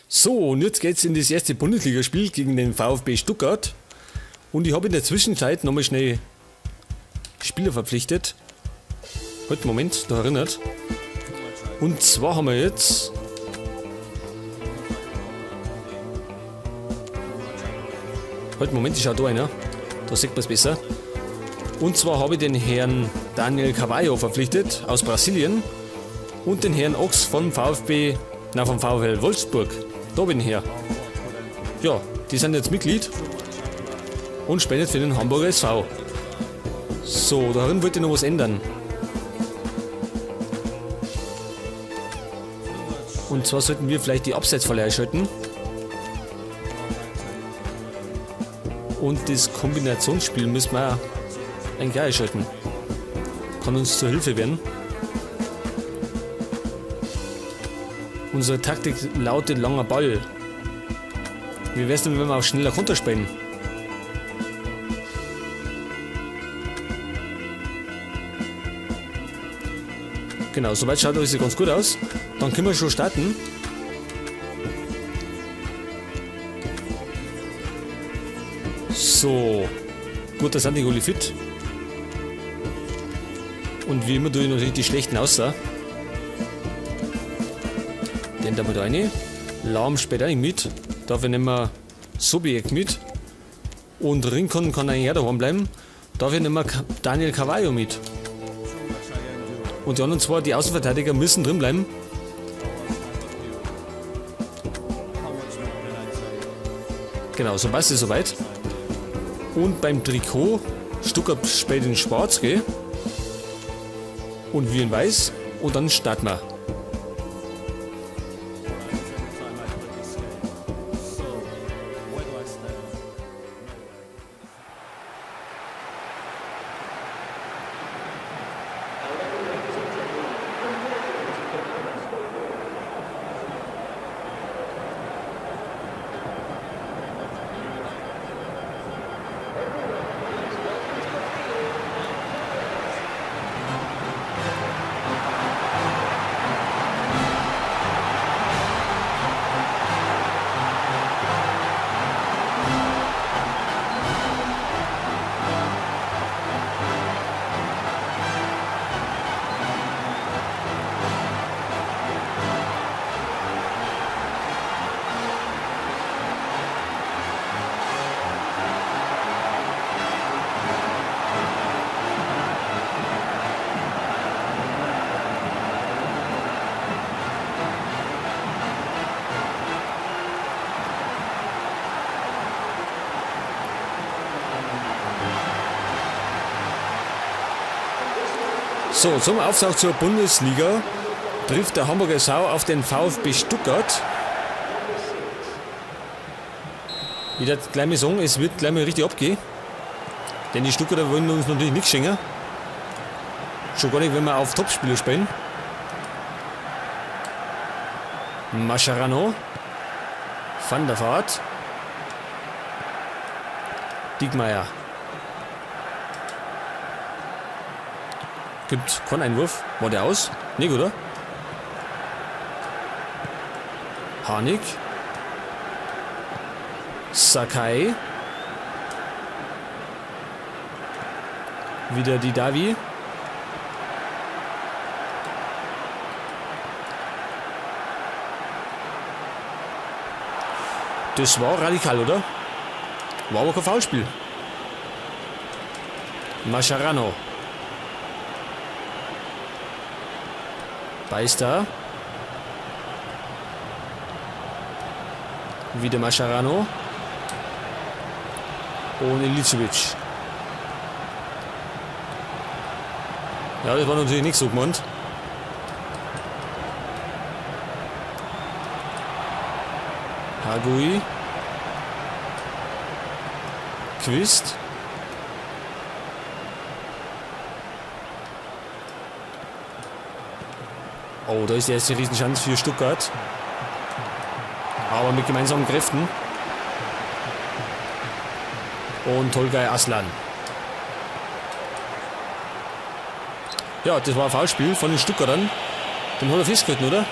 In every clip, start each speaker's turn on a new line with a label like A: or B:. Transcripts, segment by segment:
A: So, und jetzt geht's in das erste Bundesligaspiel gegen den VfB Stuttgart. Und ich habe in der Zwischenzeit nochmal schnell Spieler verpflichtet. Halt, Moment, da erinnert. Und zwar haben wir jetzt... Halt, Moment, ich schau da einer. Da sieht man's besser. Und zwar habe ich den Herrn Daniel Carvalho verpflichtet aus Brasilien und den Herrn Ochs vom VfB, na, vom VfL Wolfsburg. Da bin ich her. Ja, die sind jetzt Mitglied und spendet für den Hamburger SV. So, darin wollte ich noch was ändern. Und zwar sollten wir vielleicht die Abseitsfalle einschalten. Und das Kombinationsspiel müssen wir auch eigentlich einschalten. Kann uns zur Hilfe werden. Unsere Taktik lautet langer Ball. Wie wär's denn, wenn wir auf schneller Konter spielen? Genau, soweit schaut alles ganz gut aus. Dann können wir schon starten. So, gut, da sind die alle fit. Und wie immer tue ich natürlich die schlechten außer. Den da mal da rein. Lahm spielt auch nicht mit. Dafür nehmen wir Sobiech mit. Und Rincon kann eigentlich auch daheim bleiben. Dafür nehmen wir Daniel Carvalho mit. Und die anderen zwei, die Außenverteidiger, müssen drin bleiben. Genau, so passt es soweit. Und beim Trikot, Stuttgart spielt in Schwarz, gell? Und wir in Weiß. Und dann starten wir. So, zum Auftakt zur Bundesliga trifft der Hamburger SV auf den VfB Stuttgart. Ich werde gleich mal sagen, es wird gleich mal richtig abgehen. Denn die Stuttgarter wollen uns natürlich nichts schenken. Schon gar nicht, wenn wir auf Topspieler spielen. Mascherano. Van der Vaart. Diekmeier. Gibt keinen Einwurf. War der aus? Nicht, oder? Harnik. Sakai. Wieder die Davi. Das war radikal, oder? War aber kein Foulspiel. Mascherano. Beister. Wieder Mascherano. Und Ilicevic. Ja, das war natürlich nicht so gemeint. Hagui. Quist. Oh, da ist die erste Riesenchance für Stuttgart. Aber mit gemeinsamen Kräften. Und Tolgay Aslan. Ja, das war ein Foulspiel von den Stuttgartern. Den hat er festgehalten, oder?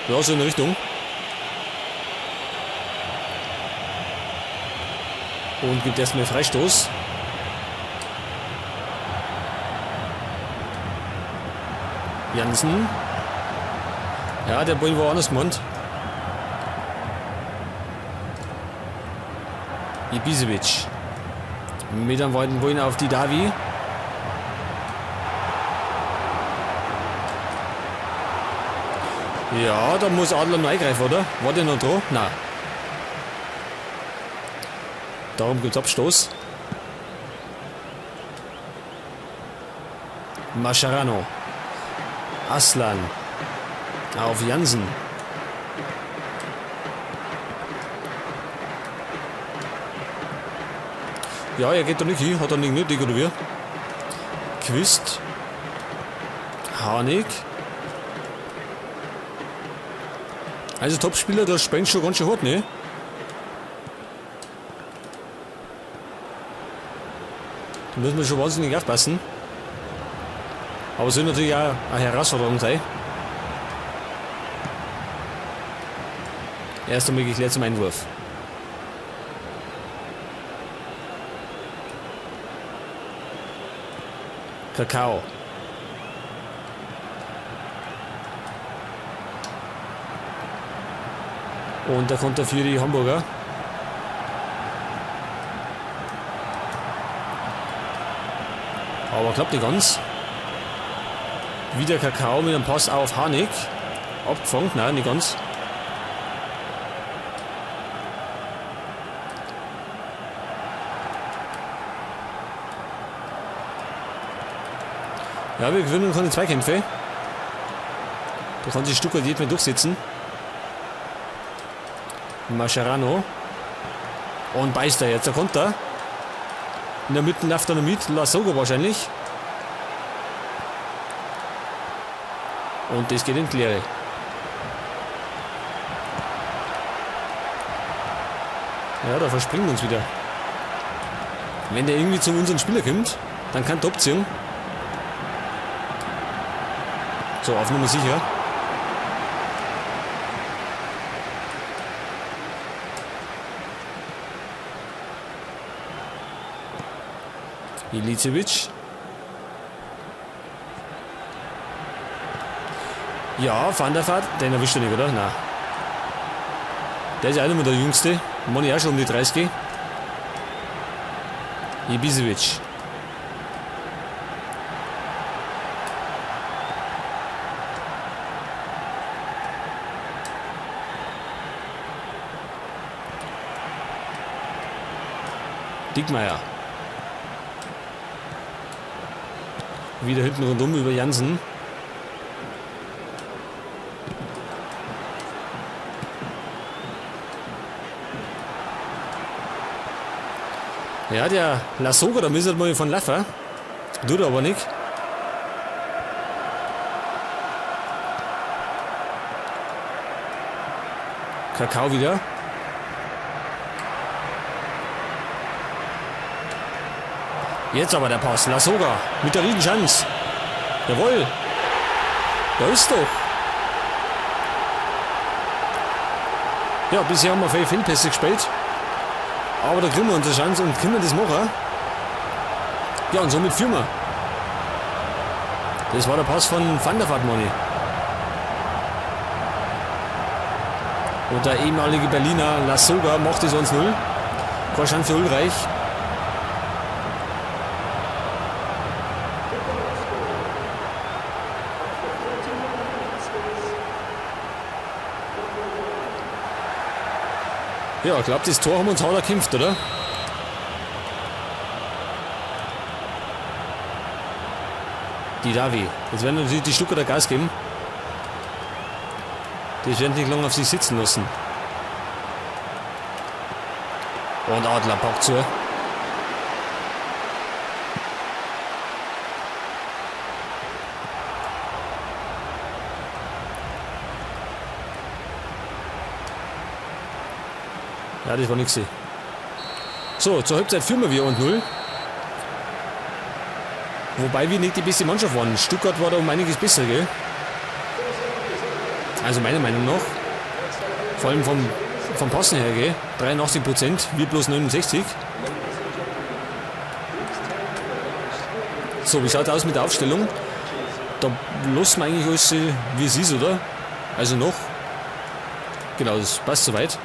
A: Ja, so in der Richtung. Und gibt erstmal Freistoß. Jansen. Ja, der Ball war anders gemeint. Ibisevic. Mit einem weiten Ball auf die Davi. Ja, da muss Adler noch eingreifen, oder? War der noch dran? Nein. Darum gibt es Abstoß. Mascherano. Aslan. Auf Jansen. Ja, er geht da nicht hin. Hat er nicht nötig, oder wie? Quist. Harnik. Also Topspieler, der sprengt schon ganz schön hart, ne? Da müssen wir schon wahnsinnig aufpassen. Aber es soll natürlich auch eine Herausforderung sein. Erst einmal geklärt zum Einwurf. Kakao. Und da kommt der für die Hamburger. Aber klappt nicht ganz. Wieder Kakao mit einem Pass auf Harnik. Abgefangen, nein, nicht ganz. Ja, wir gewinnen keine Zweikämpfe. Da kann sich Stuttgart nicht mehr durchsetzen. Mascherano. Und beißt er jetzt, der Konter. In der Mitte läuft er noch mit, Lasogga wahrscheinlich. Und das geht in die Leere. Ja, da verspringen wir uns wieder. Wenn der irgendwie zu unserem Spieler kommt, dann kann der abziehen. So, auf Nummer sicher. Ilicevic. Ja, Van der Vaart, den erwischt er nicht, oder? Nein. Der ist ja auch nicht mehr der Jüngste. Mann, ich auch schon um die 30. Ibisevic. Diekmeier. Wieder hinten rundum über Jansen. Ja, der Lasogga, da müssen wir mal von Laffer. Tut er aber nicht. Kakao wieder. Jetzt aber der Pass. Lasogga mit der Riesenchance. Jawohl. Da ist doch. Ja, bisher haben wir viele Fehlpässe gespielt. Aber da kriegen wir unsere Chance und können das machen. Ja, und somit führen wir. Das war der Pass von Van der Vaart, Manni. Und der ehemalige Berliner Lasogga macht das 1-0. Keine Chance für Ulreich. Ja, ich glaub, das Tor haben wir uns hart erkämpft, oder? Die Davi. Jetzt werden natürlich die Stuttgarter Gas geben. Die werden nicht lange auf sich sitzen lassen. Und Adler packt zu. Ja, das war nix. So, zur Halbzeit führen wir wieder 1-0. Wobei wir nicht die beste Mannschaft waren. Stuttgart war da um einiges besser, gell? Also meiner Meinung nach. Vor allem vom Passen her, gell? 83%, wir bloß 69. So, wie schaut aus mit der Aufstellung? Da lassen wir eigentlich alles, wie es ist, oder? Also noch. Genau, das passt soweit.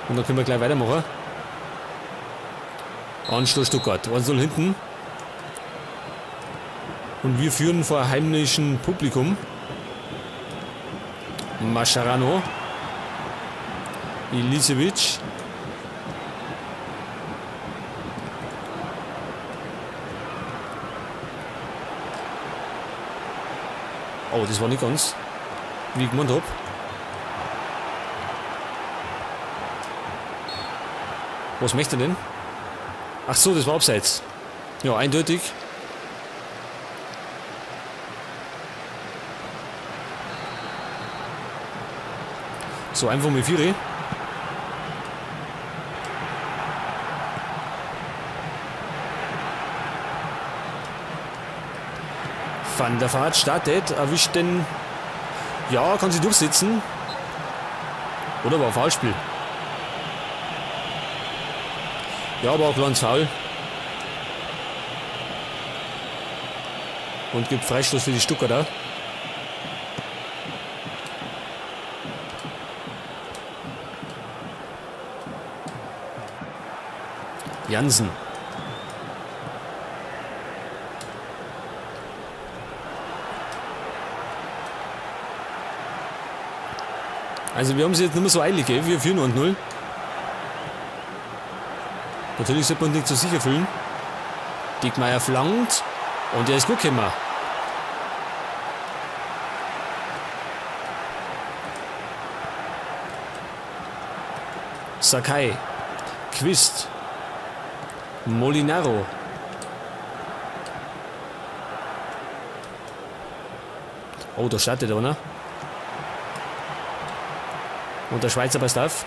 A: Und dann können wir gleich weitermachen. Anstoß Stuttgart, 1-0 hinten. Und wir führen vor heimlichen Publikum. Mascherano. Ilicevic. Oh, das war nicht ganz, wie ich gemeint hab. Was möchte er denn? Ach so, das war abseits. Ja, eindeutig. So, einfach mit Vieri. Van der Vaart startet, erwischt den... Ja, kann sich durchsetzen. Oder war Foulspiel? Ja, war ein kleines Foul. Und gibt Freistoß für die Stuttgarter. Jansen. Also wir haben sie jetzt nicht mehr so eilig, gell? Wir führen 1-0. Natürlich sollte man nicht so sicher fühlen. Diekmeier flankt und er ist gut gekommen. Sakai, Quist, Molinaro. Oh, da startet einer. Und der Schweizer passt auf.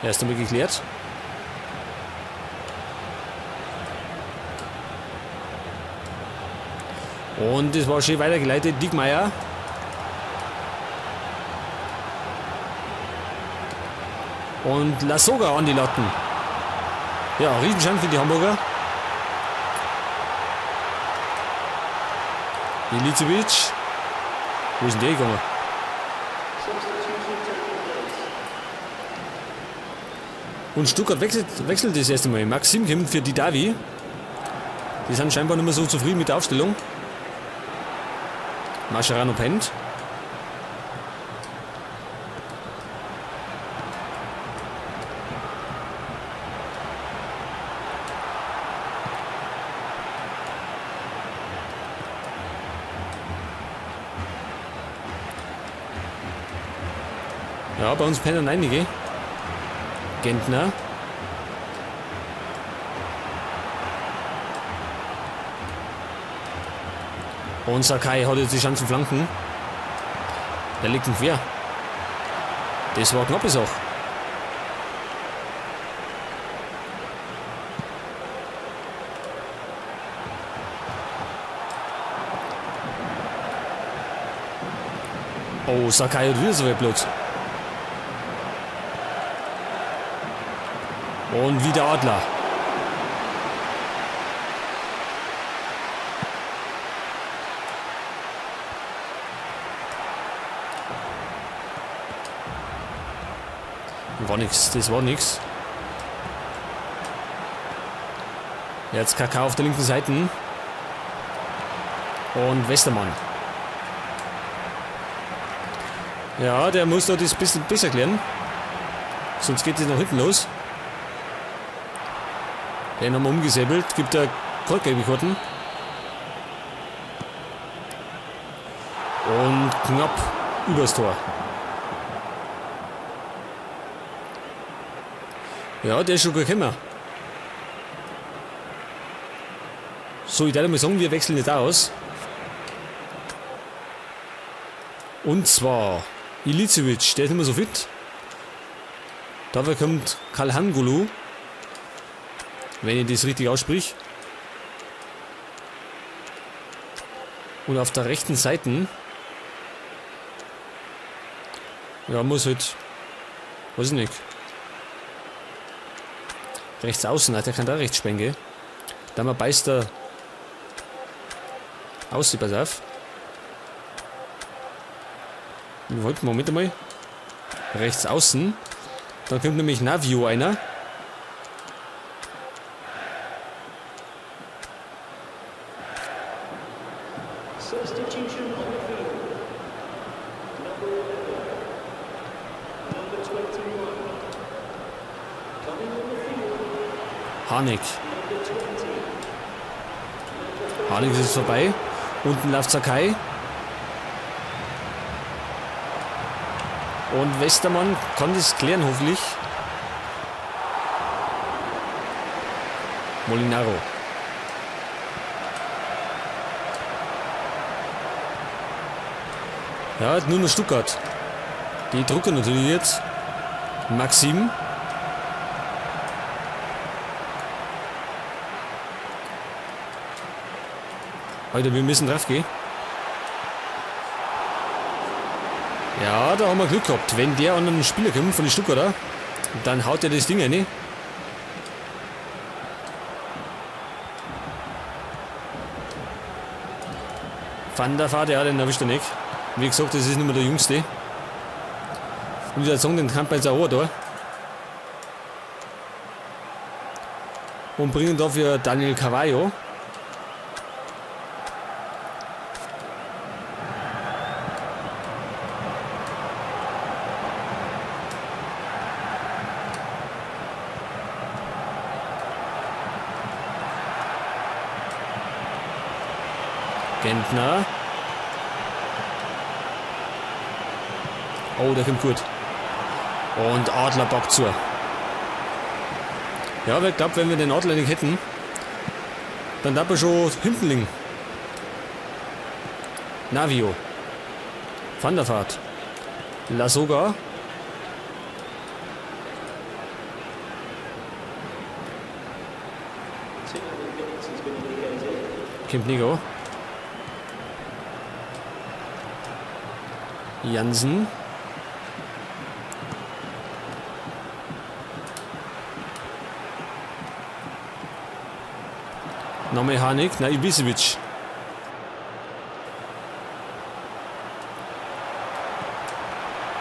A: Erst einmal geklärt. Und das war schön weitergeleitet. Diekmeier. Und Lasogga an die Latten. Ja, Riesenchance für die Hamburger. Ilicevic. Wo ist denn der gegangen? Und Stuttgart wechselt das erste Mal. Maxim kommt für Didavi. Die sind scheinbar nicht mehr so zufrieden mit der Aufstellung. Mascherano pennt. Ja, bei uns pennen einige. Gentner. Und Sakai hat jetzt die Chance zum Flanken. Der liegt im Quer. Das war eine knappe Sache. Oh, Sakai hat wieder so viel Platz. Und wieder Adler. War nix, das war nix. Jetzt KK auf der linken Seite. Und Westermann. Ja, der muss da das ein bisschen besser klären. Sonst geht es nach hinten los. Den haben wir umgesäbelt. Gibt er gelbe Karten. Und knapp übers Tor. Ja, der ist schon gut gekommen. So, ich würde mal sagen, wir wechseln jetzt aus. Und zwar Ilicevic, der ist nicht mehr so fit. Dafür kommt Kalhangulu. Wenn ich das richtig aussprich. Und auf der rechten Seite. Ja, muss halt. Weiß ich nicht. Rechts außen, der kann da rechts spielen, gell? Da mal beißt er. Aussieht, pass auf. Wir wollten, Moment einmal. Rechts außen. Dann kommt nämlich Navio einer.
B: Substitution on the field. Number 11. Number 21. Coming on the field.
A: Harnik.
B: Number 20.
A: Harnik ist jetzt vorbei. Unten läuft Sakai. Und Westermann kann das klären, hoffentlich. Molinaro. Ja, nur noch Stuttgart. Die drucken natürlich jetzt. Maxim. Alter, wir müssen drauf gehen. Ja, da haben wir Glück gehabt. Wenn der an einen Spieler kommt von den Stuttgarter, dann haut er das Ding rein. Van der Vaart, ja, den erwischt er nicht. Wie gesagt, das ist nicht mehr der Jüngste. Und ich würde sagen, den kann man jetzt auch da. Und bringen dafür Daniel Carvalho. Gentner. Oh, der kommt gut. Und Adler packt zu. Ja, aber ich glaube, wenn wir den Adler nicht hätten, dann darf er schon hinten liegen. Navio. Van der Vaart. Lasogga.
B: 2 minutes has been indicated.
A: Kommt nicht an. Jansen. Nochmal Harnik, na Ibisevic.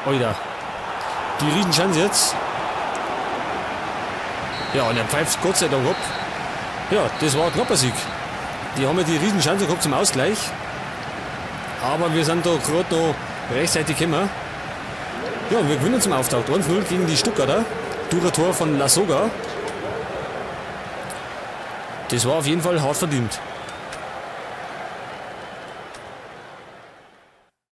A: Oida. Die Riesenchance jetzt. Ja, und er pfeift Gott sei Dank ab. Ja, das war ein knapper Sieg. Die haben ja die Riesenchance gehabt zum Ausgleich. Aber wir sind da gerade noch rechtzeitig gekommen. Ja, und wir gewinnen zum Auftakt. 1-0 gegen die Stuttgarter. Durch ein Tor von Lasogga. Das war auf jeden Fall hart verdient.